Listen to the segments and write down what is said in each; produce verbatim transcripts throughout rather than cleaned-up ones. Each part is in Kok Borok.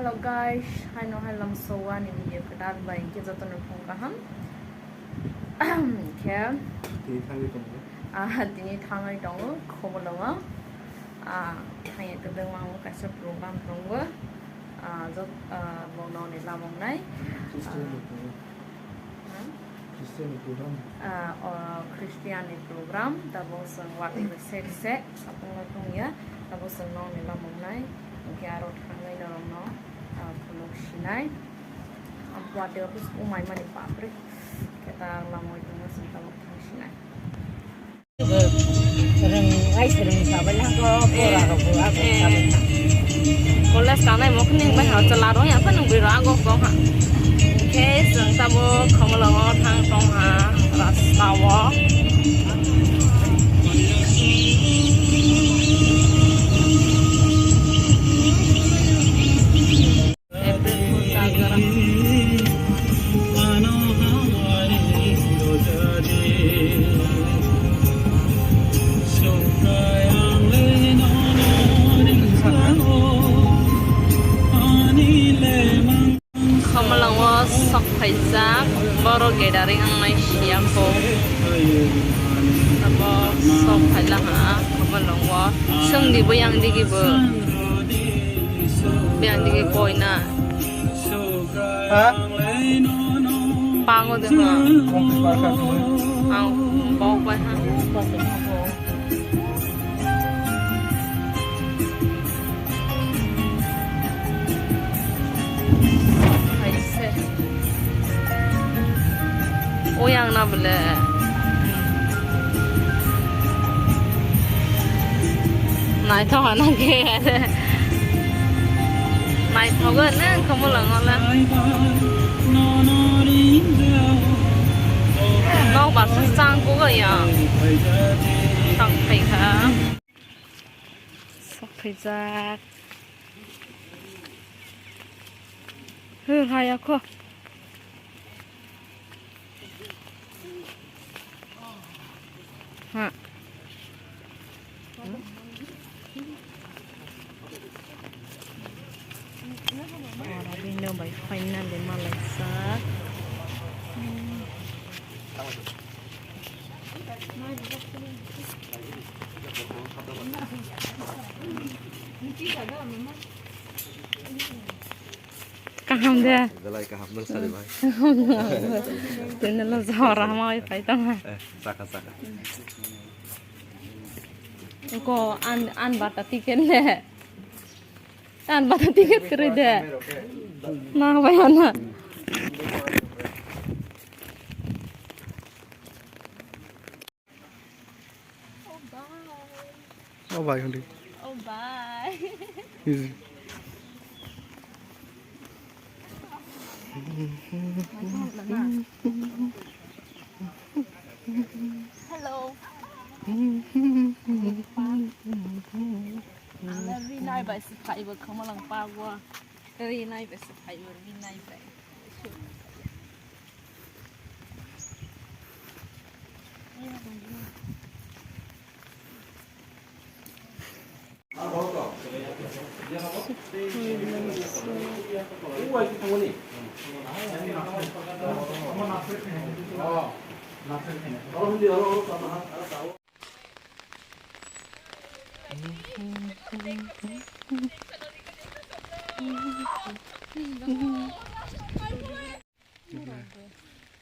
Hello guys, haino hai lamsoa ni video kwtal bai hwnkhe jotono phung kaham. Khe tini thangwi tongo. Ah, tini thangwi tongo Khumulwngo. Ah, thangya kwdwng mango kaisa program tongo. Ah, jot, ah, bono ni lamong nai. Christian ni tongo. Hmm? Christian ni program. Ah, o Christian ni program, tabuk chwng watwi bai se se. Sapungno tongya, abo chwng nokni lamong nai, hwnkhe aro thangwi norokno, ah, phunuk sinai. Ang watwi office umai mani bapre, khe ta lamwi tongma chwng tabuk thang sinai. College tangnai mokhe nung bai ha chwla rong ya phano bwrwi rok agok tong ha. Hwnkhe chwng tabuk Khumulwngo thang tong ha rasta o. Khumulwngo sok phaijak, borok gathering wngnai siya kho. Abo sok phaila ha, Khumulwngo. Chwngni bo yang digi bo. Yang digi koi na. Ha? Pango de ha. Ang bok bai ha. Hai se. Oyang na bole. Naithok ano khe. Naithok ano Khumulwngo le. Nok basa chang kugo ya. Tang phai kha. Sok phaijak. Hwr haya kho. Ha. Oro bini bai final de malaijak. Kaham de. Belai kaham nang sari bai. Tini lo jora ma oi pai tong. Eh, saka, saka. Ko an, an bata tiket le. An bata tiket kiri de. Na bai na. Oh, bye. Oh, bye, Hundi. Oh, bye. Easy. Hello. Ang le rinai bai se phaibo Khumulwng park o. Rinai bai se phaibo, rinai bai.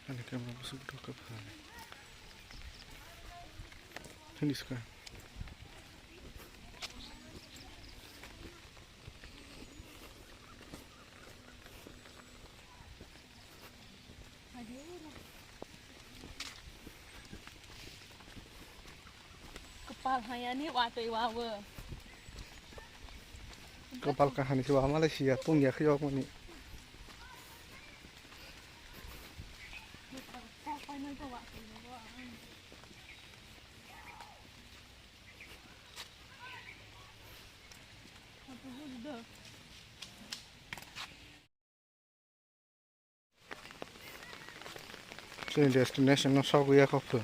Ani camera busuk tok kha. Finish ka. Kwpal hayani watwi wawo. Kwpal kahani se waha malai siya pung ya khe yok mani. Chini destination no sogwi ya kho phu.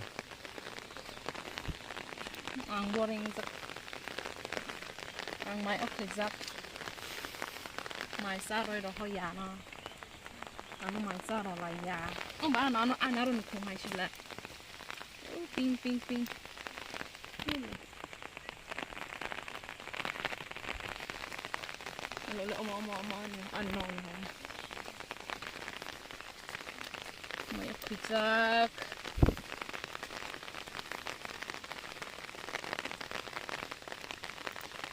Ang boring jak. Ang mai ok jak. Mai cha roi roho ya no. Ano mai cha ro lai ya. O ba ano ano ano aro nukhung hai sila. O ping ping ping. Lo lo omo omo omo ano ano no. Mai khwijak.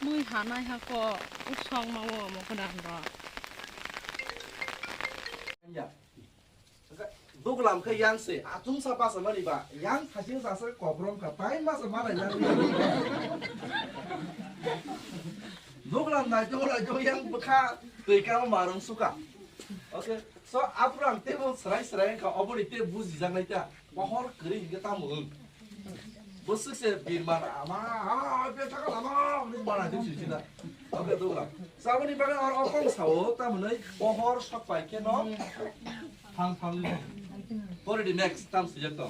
Mui hanai hako usang mawo mo kedan ro. Ya. Duglam khe yang se, achung sa basa mani ba, yang thasing sa se kobrom ka, pai masa mana yang. Duglam nai to nai to yang bkha, twi ka marung suka. Okay. So, aphuru ang teibo srai srai wngkha, oboni tei bujijaknai ta. Pohor kwrwi hinkhe tamo wng? Bwswk se birman, ama, ama, be thaka lama, hwnwi mana di sui sida. Okay, duglam. So, aboni bagwi oro okong sao, tamo hwnwi pohor sok pai khe no thang thang. Pore di next, tam swijak to.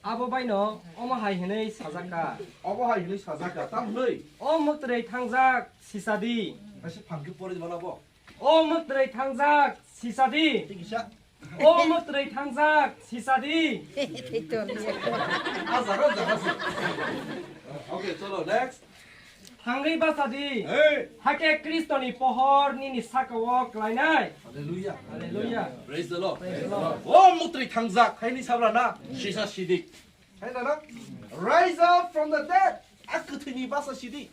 Abo baino omo hai hwnwi sajak kha. Obo hai hwnwi sajak kha, tam hwnwi? O mwktwrwi thangjak, sisa di. Kaisa phang khe pore di mano bo. O mwktwrwi thangjak, sisa di. Tei kisa. O mwktwrwi thangjak, sisa di. Tei to ni. Ah, jaga, jaga se. Okay, cholo, next. Thangwi basa di. Hey. Hakhe Kristoni pohor nini saka-o klainai. Hallelujah. Hallelujah. Praise the Lord. Praise the Lord. O mwktwrwi thangjak, haini sabra na, sisa sidik. Hai nana, rise up from the dead. A kwthwini basa sidi.